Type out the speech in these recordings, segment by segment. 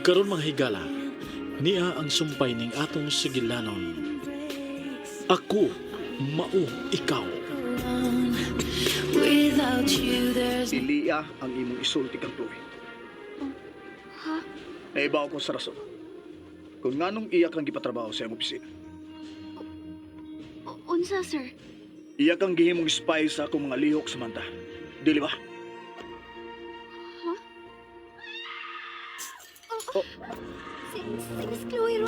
Ug karon mga higala, niya ang sumpay ning atong sugilanon. Ako mao ikaw. Without you, there's Diliya ang imong isulti kang Chloe. Ha? Naibaw ko sa rason. Kung nganong iya kang gipatrabaho sa imong opisina. Unsa, sir? Iya kang gihimong spy sa akong mga lihok, Samantha. Dili ba? Oh, si Miss Chloe Ro.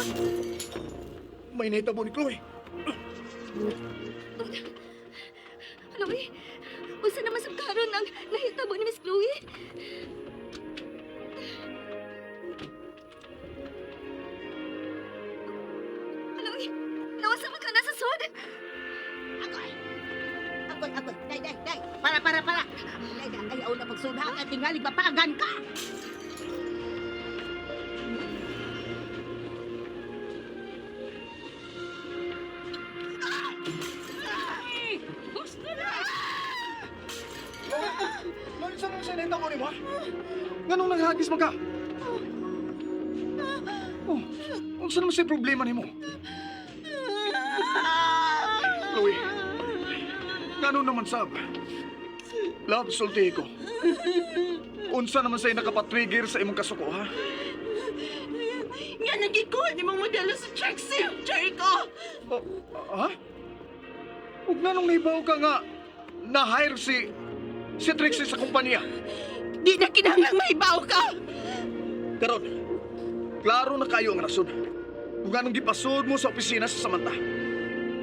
May nahitabo ni Chloe. Ano eh? Unsa naman sa karon ang nahitabo ni Miss Chloe? Ano eh? Nawasa man ka na sa sod? Agoy! Agoy, agoy. Day, day, day. Para, para, para. Day, day. Ayaw na pagsunha ka. Tingali, mapagan ka. Chloe, saan naman siya nahitabo ni ba? Nganong naghagis man ka? Oh, unsa naman siya problema nimo? Chloe, ngano naman sab? Love, sulti ko. Unsa naman sa'yo nakapatrigger sa imong kasuko, ha? Nga nagikuha ni mong modelo sa Trixie, Jericho. Oh, ha? Huwag na nung naibaw ka nga na-hire si Trixie sa kumpanya. Di na kinahanglang mahibaw ka. Karon, klaro na kayo ang rason. Kung anong gipasod mo sa opisina sa Samantha.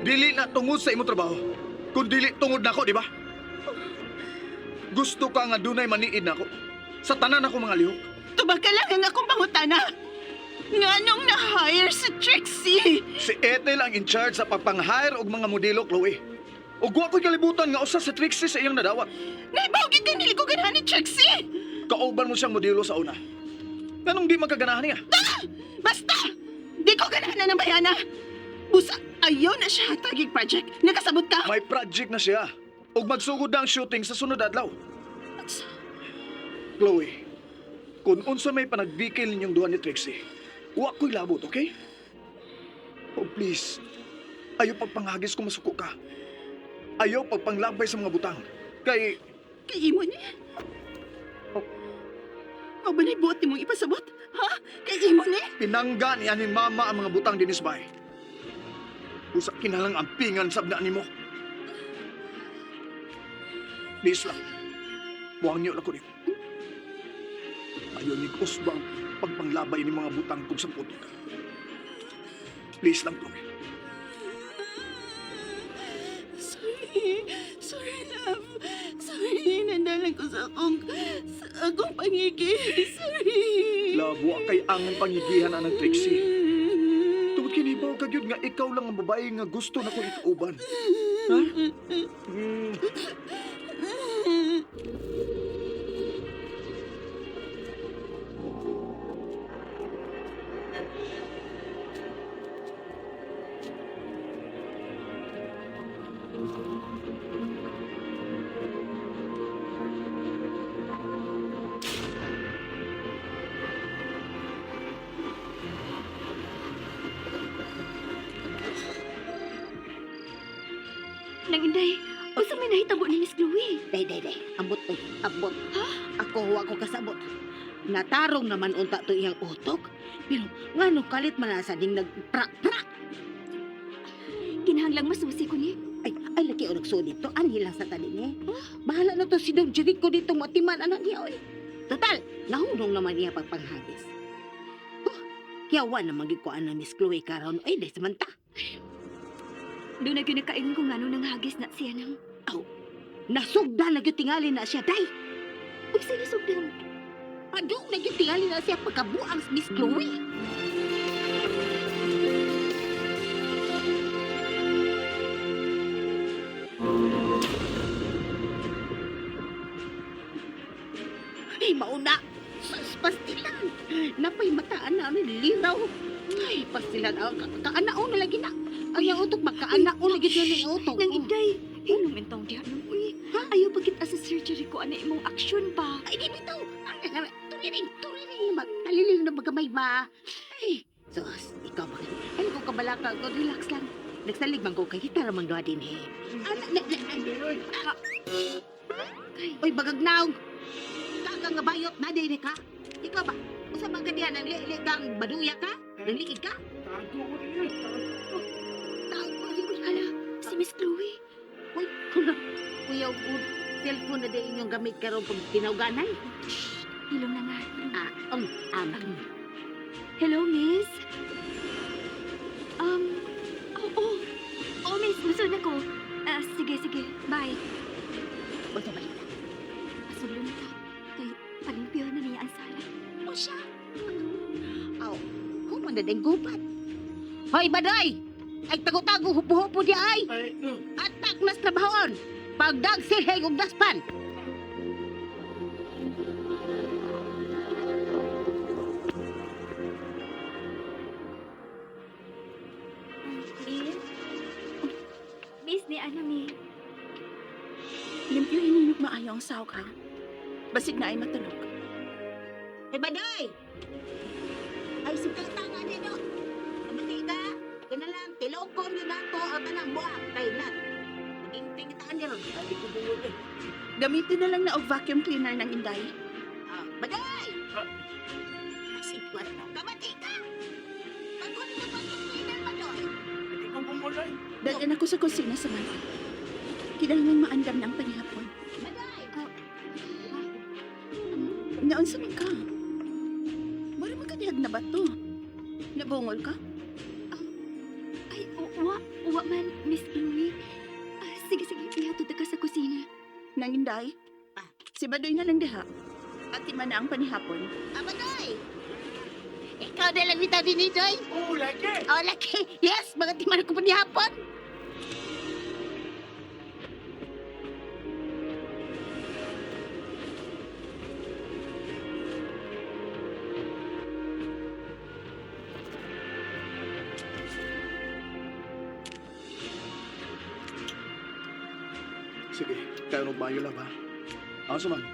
Dili na tungod sa imong trabaho, kung dili tungod nako, di ba? Gusto ka nga dunay maniid nako. Sa tanan ako mga lihok. Tubag ka lang ang akong pangutana. Nga nung na-hire si Trixie. Si Ethel ang in charge sa pagpang-hire og mga modelo, Chloe. Ug wa ko'y kalibutan nga usa si Trixie sa iyang nadawat. Naibaw gid kang nilikugan ni Trixie. Kauban mo siyang modelo sa una. Nganong di magkaganahan niya? Basta! Di ko ganahan ng bayana. Busa, ayaw na siya tagig project. Nakasabot ka? May project na siya. Ug magsugod na ang shooting sa sunod adlaw. Chloe, kung unsa may panagbikil ninyong duha ni Trixie, wa ko'y labot, okay? Oh, please. Ayaw pagpanghagis kung masuko ka. Ayaw pagpanglabay sa mga butang. Kay, Kay imo ni. Oh. Mao ba na'y buot nimong ipasabot? Ha? Kay imo ni? pinangga ni aning mama ang mga butang dinis bay. Usa kinalang ang pingan sab na nimo. Please lang. Buhang niyo lang ko nimo. Ayaw ni usbang pagpanglabay ni mga butang kung sa puto ka. Please lang, Chloe. Sorry. Sorry, love. Sorry, nandalan ko sa akong pangigi. Sorry. Love, wa kay angang pangigihan anang Trixie. Tungod kinibaw ka gyud nga ikaw lang ang babae nga gusto na kong ikauban. Ha? Mm. Nang inday, unsa may nahitabo ni Miss Chloe? Day, day, day. Ambot, oy. Ambot. Ako, wa ko kasabot. Natarong naman unta to iyang utok. Pero, ngano kalit man na sa ding nagprak-prak. Kinahanglang masusi ko ni. Ay, ay laki o nagsuod dito. Anhi lang sa tanin eh. Bahala na to si Don Jericho dito matiman anak niya oy. Total, nahunong naman niya pagpanghagis. Huh, kaya wa naman gyud ko ana Miss Chloe karon oy, day samanta. Doon na gyud nakaingon kung ngano nang hagis na siya nang. Nasugdan na gyud tingali na siya day. Uy, sige sugdan. Adong na gyud tingali na siya pagkabuang si Miss Chloe. Ay, mauna. Sus, pastilan. Napay mataan na ano, liraw. Ay, pastilan. Ah, Kaanao na lagi na. Ang iyang utok, magkaanao lagi yun ang utok. Nang inday, hinong intong diha nang uy. Ayaw pagkita sa surgery ko ana imong aksyon pa. Ay, di bitaw. Turiring, turiring. Magtaliling na magamay. problema. Ay, sus, ikaw ba? Ay, ko kabalaka ko, relax lang. Nagsalig man ko kay kita ramang duha din eh. Ah, na, na, na, Kay, Uy, bagagnaw! Kaga nga bayot na din ka? Ikaw ba? Usa man ka diha, nangliili kang baduya ka? Nangliig ka? Tago ko hala, si Miss Chloe. Uy, kuno. Kuya, good. Cellphone na din inyong gamit karon pag tinawganan. Shh, hilom na nga. Hilom. Ah, um. Hello, miss. Oh, oh. Oh, miss, gusto na ko. Ah, sige, sige. Bye. Unsa balita? Pasudlo na ta. Kay, palimpyo na niya ang sala. O siya. Aw, human na din gubat. Hoy, baday! Ay, tago-tago, hupo-hupo di ay! Atak nas trabahoon! Pagdag silheg og daspan! Miss? Miss, ni ano, mi? Limpyo hininog maayo ang sahog ha. Basig na ay matulog. Hoy, baday! Ay, sintang-tanga din, no? Kamati ka? Kana lang, tilokon yun nato ang tanang buwak. Kay na. Maging taan niya ron. Ay, ko bungol eh. Gamitin na lang na og vacuum cleaner ng inday. Ah, baday! Ay, sigwat. Kamati ka! Pagkunin mo pag cleaner, badoy! Dalhan ako sa kusina sa Samantha. Kinahanglan maandam na ang panihapon. Baday! Naunsa man ka? Mura man ka dihag na bato. Nabungol ka? Ay, uwa, uwa man, Miss Chloe. Ah, sige, sige, ihatod ka sa kusina. Nang inday? Ah. Si Badoy na lang diha. At man na ang panihapon. Ah, badoy! Ikaw na lang bitaw din ni Doy. Oh, laki! Oh, laki! Yes, mga timan ko pa ni hapon. Sige, kayo og maayo lang ha. Ano sa man?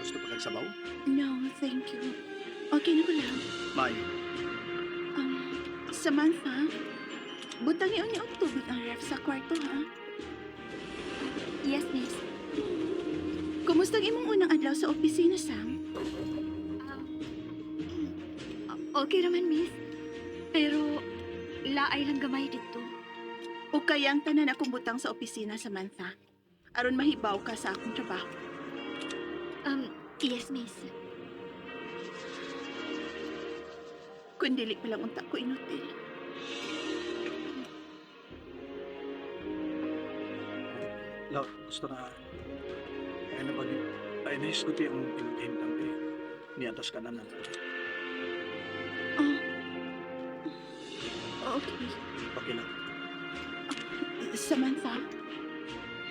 Gusto pa kag sabaw? No, thank you. Okay na ko lang. Maayo. Samantha, butang iyon niya og tubig ang ref sa kwarto ha. Yes, miss. Kumusta ang imong unang adlaw sa opisina, Sam? Okay raman, miss. Pero, laay lang gamay dito. O kaya ang tanan akong butang sa opisina, Samantha. Aron mahibaw ka sa akong trabaho. Yes, miss. Kung dili pa lang unta ko inutil. Love, gusto na. Ay na pag ay nahisguti ang imong kay niatas ka na na. Oh. Okay. Okay lang. Samantha,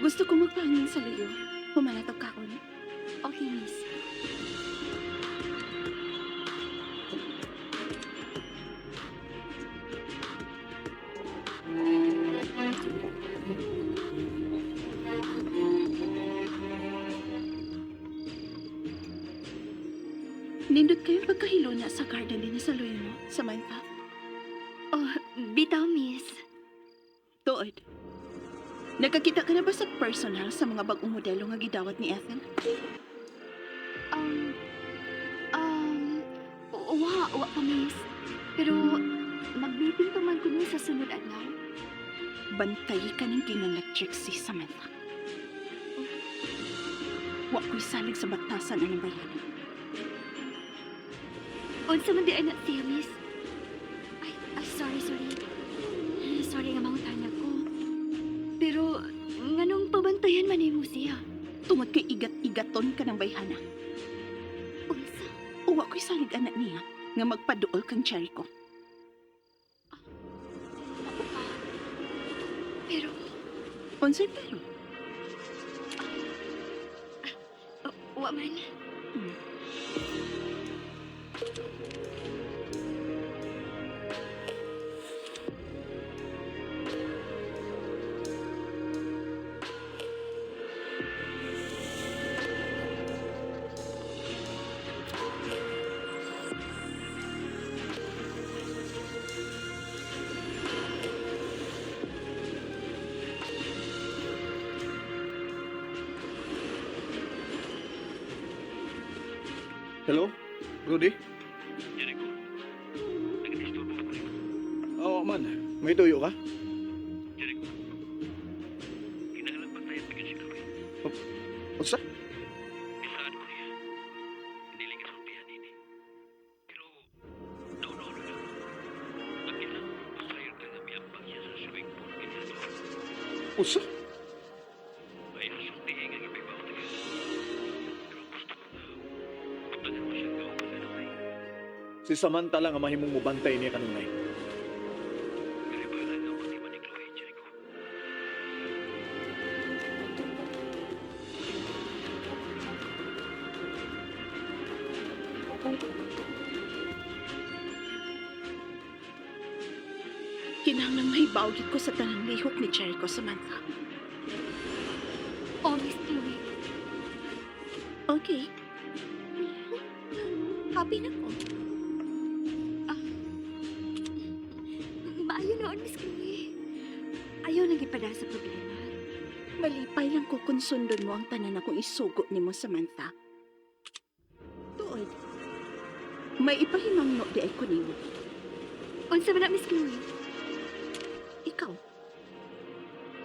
gusto ko magpahangin sa luyo. Humanatog ka kaon. Okay, miss. Nindot kayong pagkahilo na sa garden din sa luyo mo, Samantha. Oh, bitaw, miss. Tuod. Nakakita ka na ba sa personal sa mga bagong modelo nga gidawat ni Ethel? Um, um, uwa, uwa pa, miss. Pero, mag-meeting pa man ko nun sa sunod adlaw. Bantay ka ng ginang Trixie, Samantha. Wa ko'y salig sa batasan ang bayanan. Unsa man di ay na siya, miss. Ay, ay, sorry, sorry. Sorry nga mangutana ko. Pero, nganong pabantayan man nimo siya? Tungod kay igat-igaton ka ng bayhana. Unsa? Uwa ko'y salig anak niya nga magpaduol kang Jericho. Mao pa. Pero, Unsay pero? wa man. Hello? Rudy? Jericho. Oo, man. May tuyo ka? Jericho, kinahanglan pa tayo bigyan si Chloe. Unsa? Isaan ko niya. Hindi ka sultihan ini. Pero, naunaw na lang. Ang ilang pasayo ka nga miambang siya sa swimming pool kanya. Unsa? Ay, sultihin nga ipibaw na ka. Pero gusto ko nga, butangan mo siyang gawin ka na. Si Samantha lang ang mahimong mubantay niya kanunay. Pero iba lang ang patiman ni Chloe, Jericho. Kinahanglan mahibaw gyud ko sa tanang lihok ni Jericho, Samantha. Oh, Miss Chloe. Okay. Happy na ko. Maayo noon, Miss Chloe. Ayaw lang ipada sa problema. Malipay lang ko kung sundon mo ang tanan akong isugo nimo, Samantha. Tuod. May ipahimangno di ay ko nimo. Unsa man na, Miss Chloe? Ikaw.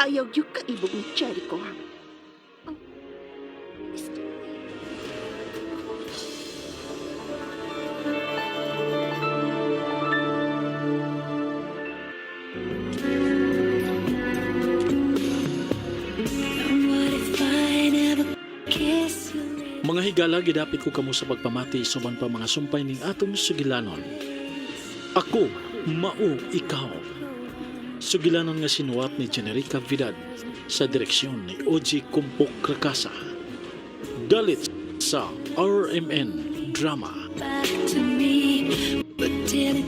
Ayaw yung kaibog ni Jericho, ha? Miss Chloe. Mga higala, gidapit ko kamo sa pagpamati suban pa mga sumpay ning atong sugilanon. Ako, mao ikaw. Sugilanon nga sinuwat ni Generica Vidad sa direksyon ni Oji Kumpok Rakasa. Dalit sa RMN Drama. Back to me, but did it